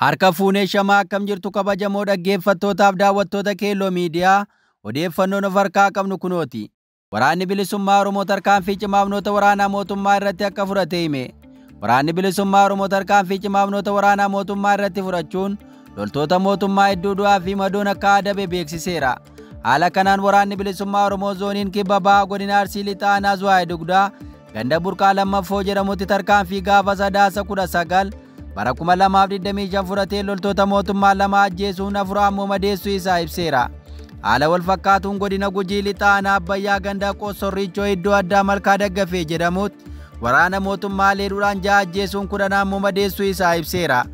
Harka fuunee shamaa akkam jirtu kabajamoo dhaggeeffattootaaf daawwattoota Keelloo Miidiyaa odeeffannoon of harkaa qabnu kunooti. Waraanni bilisummaa Oromoo tarkaanfii cimaa humnoota waraanaa mootummaa irratti akka fudhate hime. Waraanni bilisummaa Oromoo tarkaanfii cimaa humnoota waraanaa mootummaa irratti fudhachuun loltoota mootummaa hedduu du'aa fi madoon akka adabe beeksiseera. Haala kanaan waraanni bilisummaa Oromoo zooniin kibba bahaa godina Arsii Lixaa aanaa Zuwaay Dugdaa ganda Burqaa Lammaffoo jedhamutti tarkaanfii gaafa Sadaasa 19 bara 2025 fudhatee loltoota mootummaa 2 ajjeesuun 4 ammoo madeessuu isaa ibseera. Haala wal fakkaatuun godina Gujii Lixaa aanaa Abbayyaa ganda Qossorriichoo iddoo addaa Malkaa Daggafee jedhamutti waraana mootummaa leeduudhaan 6 ajjeesuun 10 ammoo madeessuu isaa ibseera.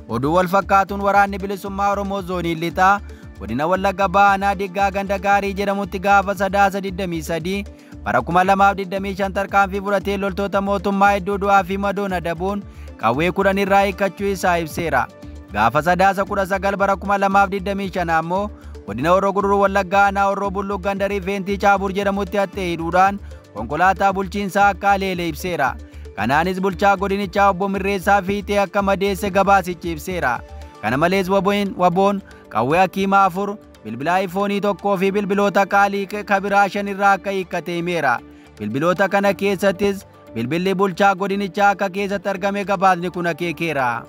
Oduu wal fakkaatuun waraanni bilisummaa Oromoo zooniin Lixaa godina Wallagga Bahaa aanaa Diggaa ganda Gaarii jedhamutti gaafa Sadaasa 23 bara 2025 tarkaanfii fudhatee loltoota mootummaa hedduu du'aa fi madoon adabuun qawwee 10 irraa hiikkachuu isaa ibseera. Gaafa Sadaasa 19 bara 2025 ammoo godina Horroo Guduruu Wallaggaa aanaa Horroo Bulluq ganda Rifeentii Caabur jedhamutti haxxee hidhuudhaan konkolaataa bulchiinsaa akka haleele ibseera. Kanaanis bulchaa godinichaa obbo Mirreessaa Fiixee akka madeesse gabaasichi ibseera. Kana malees waboon qawwee hakiimaa 4, bilbila iPhone 1 fi bilbiloota qaalii kabiraa 5 irraa akka hiikkate himeera. Bilbiloota kana keessattis bilbilli bulchaa godinichaa akka keessatti argame gabaasni kun akeekeera.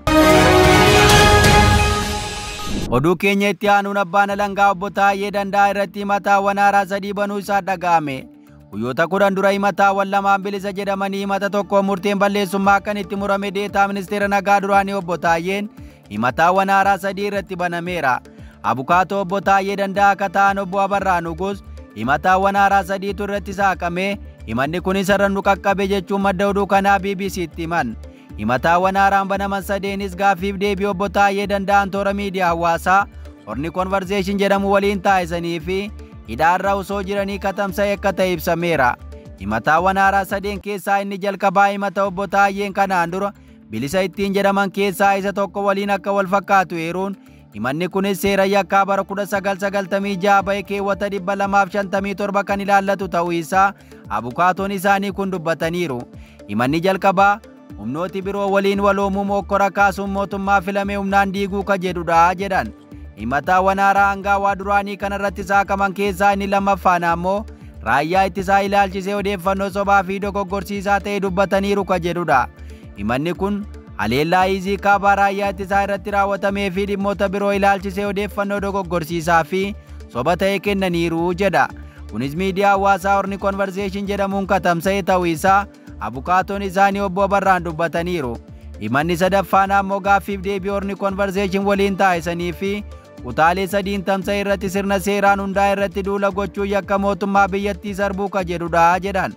Oduu keenya itti aanuun abbaan alangaa obbo Taayyee Danda'aa irratti himataawwan haaraa 3 banuu isaa dhaga'ame. Guyyoota 10 dura himataawwan 2 bilisa jedhamanii himata tokko murteen balleessummaa kan itti murame deetaa ministeera nagaa duraanii obbo Taayyeen himataawwan haaraa 3 irratti banameera. Abukaatoo obbo Taayyee Danda'aa akka ta'an obbo Abarraa Nugus himataawwan haaraa 3tu irratti saaqame himanni kunis irra nu qaqqabe jechuun madda oduu kanaa BBC'tti himan. Himataawwan haaraan banaman sadeenis gaaffiif deebii obbo Taayyee Danda'aan toora miidiyaa hawaasaa Horni Konvarzeeshin jedhamu waliin taasisanii fi hidhaarra osoo jiranii katamsa'e akka ta'e ibsameera. Himataawwan haaraa 3 keessaa inni jalqabaa himata obbo Taayyeen kanaan dura bilisa ittiin jedhaman keessaa isa tokko waliin akka wal fakkaatu eeruun himanni kunis seera yakkaa bara 1996 bahe keewwata 257 kan ilaallatu ta'uu isaa abukaatoon isaanii kun dubbataniiru. Himanni jalqabaa humnooti biroo waliin waloomuu mokkora kaasuun mootummaa filamee humnaan diiguu ka jedhudha jedhan. Himataawwan haaraa hangaawaa duraanii kanarratti saaqaman keessaa inni lammaffaan ammoo raayyaa ittisaa ilaalchisee odeeffannoo sobaa fi dogoggorsiisaa ta'e dubbataniiru ka jedhudha. Himanni kun haleellaa Iizii kaabaa raayyaa ittisaa irratti raawwatamee fi dhimmoota biroo ilaalchisee odeeffannoo dogoggorsiisaa fi soba ta'e kennaniiru jedha. Kunis miidiyaa hawaasaa Horni Konvarzeeshin jedhamuun katamsa'e ta'uu isaa abukaatoon isaanii obbo Abarraan dubbataniiru. Himanni sadaffaan ammoo gaaffiif deebii Horni Konvarzeeshin waliin taasisanii fi kutaalee 3 tamsa'e irratti sirna seeraan hundaa irratti duula gochuu yakka mootummaa biyyattii sarbuu ka jedhudha jedhan.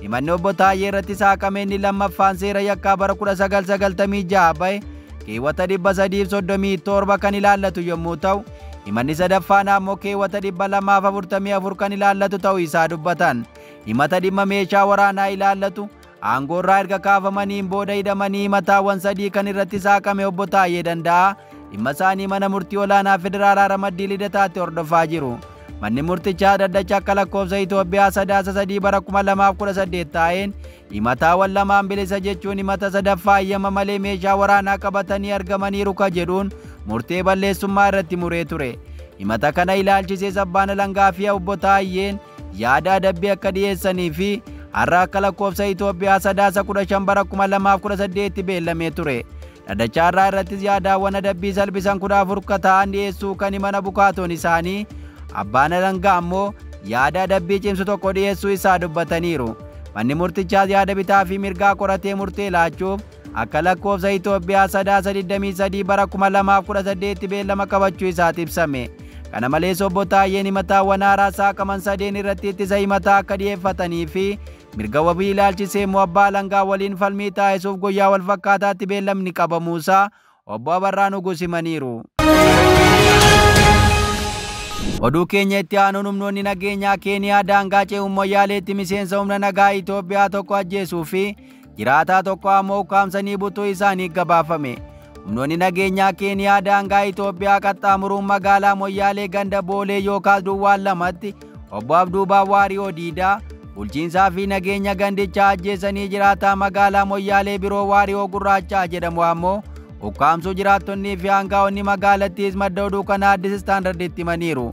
Himanni obbo Taayyee irratti saaqame inni lammaffaan seera yakkaa bara 1996 bahe keewwata 337 kan ilaallatu yommuu ta'u, himanni sadaffaan ammoo keewwata 244 kan ilaallatu ta'uu isaa dubbatan. Himata dhimma meeshaa waraanaa ilaallatu aangoorraa erga kaafamaniin booda hidhamanii himataawwan 3 kan irratti saaqame obbo Taayyee Danda'aa dhimma isaanii mana murtii olaanaa federaalaa ramaddii Lidataatti hordofaa jiru. Manni murtichaa dhaddacha akka lakkoofsa Itoophiyaa Sadaasa 3 bara 2018 taa'een himataawwan 2 bilisa jechuun himata sadaffaa eeyyama malee meeshaa waraanaa qabatanii argamaniiru ka jedhuun murtee balleessummaa irratti muree ture. Himata kana ilaalchisee abbaan alangaa fi obbo Taayyeen yaada adabbii akka dhiyeessanii fi har'a akka lakkoofsa Itoophiyaa Sadaasa 15 bara 2018 beellamee ture. Dhaddacha har'aa irrattis yaadaawwan adabbii salphisan 14 akka ta'an dhiyeessuu kan himan abukaatoon isaanii abbaan alangaa ammoo yaada adabbii cimsu tokko dhiyeessuu isaa dubbataniiru. Manni murtichaas yaada bitaa fi mirgaa qoratee murtee laachuuf akka lakkoofsa Itoophiyaa Sadaasa 23 bara 2018 beellama qabachuu isaati ibsame. Kana malees obbo Taayyeen himataawwan haaraa saaqaman 3 irratti ittisa himataa akka dhiyeeffatanii fi mirga wabii ilaalchisee immoo abbaa alangaa waliin falmii taasisuuf guyyaa wal fakkaataatti beellamni qabamuusaa obbo Abarraa Nugus himaniiru. Oduu keenya itti aanuun humnoonni nageenyaa Keeniyaa daangaa ce'uun Moyyaaleetti miseensa humna nagaa Itoophiyaa tokko ajjeesuu fi jiraataa tokko ammoo ukkaamsanii butuu isaanii gabaafame. Humnoonni nageenyaa Keeniyaa daangaa Itoophiyaa qaxxaamuruun magaalaa Moyyaalee ganda Boolee yookaas Duwwaan 2tti obbo Abduubaa Waariyoo Diidaa bulchiinsaa fi nageenya gandichaa ajjeesanii jiraataa magaalaa Moyyaalee biroo Waariyoo Gurraachaa jedhamu ammoo ukkaamsuu jiraattonnii fi aangaa'onni magaalattiis madda oduu kanaa Addis Istaandarditti himaniiru.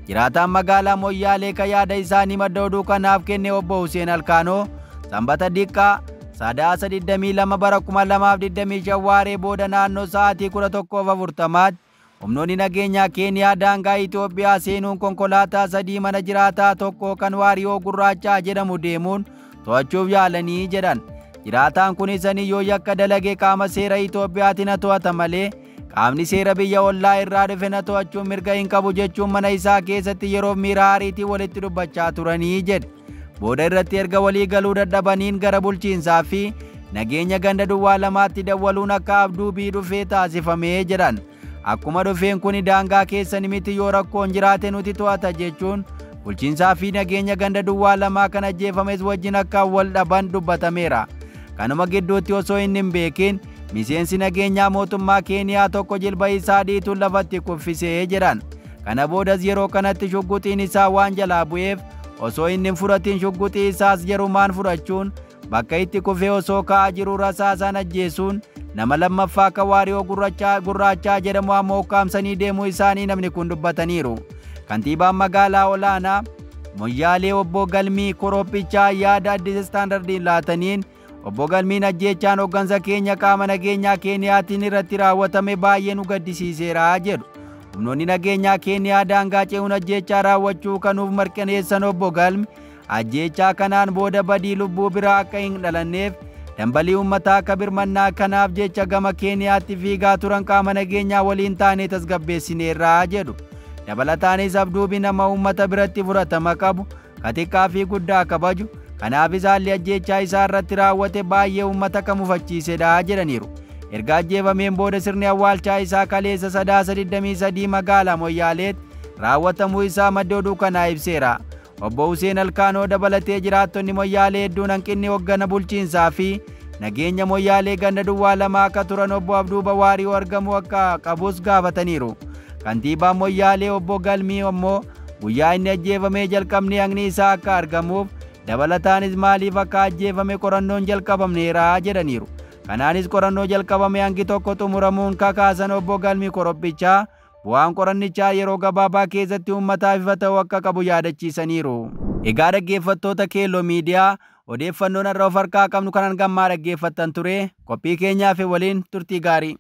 Jiraataan magaalaa Moyyaalee kan yaada isaanii madda oduu kanaaf kenne obbo Hussein Alkaanoo Sanbata Diqqaa Sadaasa 22 bara 2025 waaree booda naannoo sa'aatii 11:40tti humnoonni nageenyaa Keeniyaa daangaa Itoophiyaa seenuun konkolaataa sadii mana jiraataa tokko kan Waariyoo Gurraachaa jedhamu deemuun to'achuuf yaalanii jedhan. Jiraataan kunis ani yoo yakka dalage qaama seera Itoophiyaatiin na to'ata malee qaamni seera biyya ollaa irraa dhufe na to'achuun mirga hin qabu jechuun mana isaa keessatti yeroo miira aariitiin walitti dubbachaa turanii jedhe. Booda irratti erga walii galuu dadhabaniin gara bulchiinsaa fi nageenya ganda duwwaa lamaatti dawwaluun akka Abduubii dhufee taasifamee jedhan. Akkuma dhufeen kun daangaa keessan miti yoo rakkoon jiraate nuti to'ata jechuun bulchiinsaa fi nageenya ganda duwwaa lamaa kan ajjeefames wajjin akka wal dhaban dubbatameera. Kanuma gidduutti osoo inni hin beekin miseensi nageenyaa mootummaa Keeniyaa tokko jilba isaa dhiituun lafatti kuffisee jedhan. Kana boodas yeroo kanatti shugguxiin isaa waan jalaa bu'eef osoo inni hin fudhatin shugguxii isaas yerumaan fudhachuun bakka itti kufee osoo ka'aa jiru rasaasaan ajjeesuun nama lammaffaa akka Waariyoo Gurraachaa jedhamu ammoo ukkaamsanii deemuu isaanii namni kun dubbataniiru. Kantiibaan magaalaa olaanaa Moyyaalee obbo Galmii Korophichaa yaada Addis Istaandardiin laataniin obbo Galmiin ajjeechaan hooggansa keenya qaama nageenyaa Keeniyaatiin irratti raawwatame baay'ee nu gaddisiiseera jedhu. Humnoonni nageenyaa Keeniyaa daangaa ce'uun ajjeechaa raawwachuu kanuuf mirkaneessan obbo Galmi ajjeechaa kanaan booda badii lubbuu biraa akka hin dhalanneef dambalii uummataa akka birmannaa kanaaf jecha gama Keeniyaatti fiigaa turan qaama nageenyaa waliin taanee tasgabbeessineerra jedhu. Dabalataanis Abduubi nama uummata biratti fudhatama qabu, ka xiqqaa fi guddaa kabaju, kanaafis haalli ajjeechaa isaa irratti raawwate baay'ee uummata kan mufachiisedha jedhaniiru. Erga ajjeefameen booda sirni awwaalchaa isaa kaleessa Sadaasa 23 magaalaa Moyyaaleetti raawwatamuu isaa madda oduu kanaa ibseera. Obbo Hussein Alkaanoo dabalatee jiraattonni Moyyaalee hedduun hanqinni hoggana bulchiinsaa fi nageenya Moyyaalee ganda duwwaa lama akka turan obbo Abduuba Waariyoo argamuu akka qabus gaafataniiru. Kantiibaan Moyyaalee obbo Galmii ammoo guyyaa inni ajjeefamee jalqabni haqni isaa akka argamuuf dabalataanis maaliif akka ajjeefame qorannoon jalqabamneera jedhaniiru. Kanaanis qorannoo jalqabame hangi tokko xumuramuun kakaasan obbo Galmii Korophichaa bu'aan qorannichaa yeroo gabaabaa keessatti uummataaf ifa ta'uu akka qabu yaadachiisaniiru. Egaa dhaggeeffattoota Keelloo Miidiyaa odeeffannoon har'a of harkaa qabnu kanan gammaa dhaggeeffattan ture qophii keenyaa fi waliin turtii gaarii.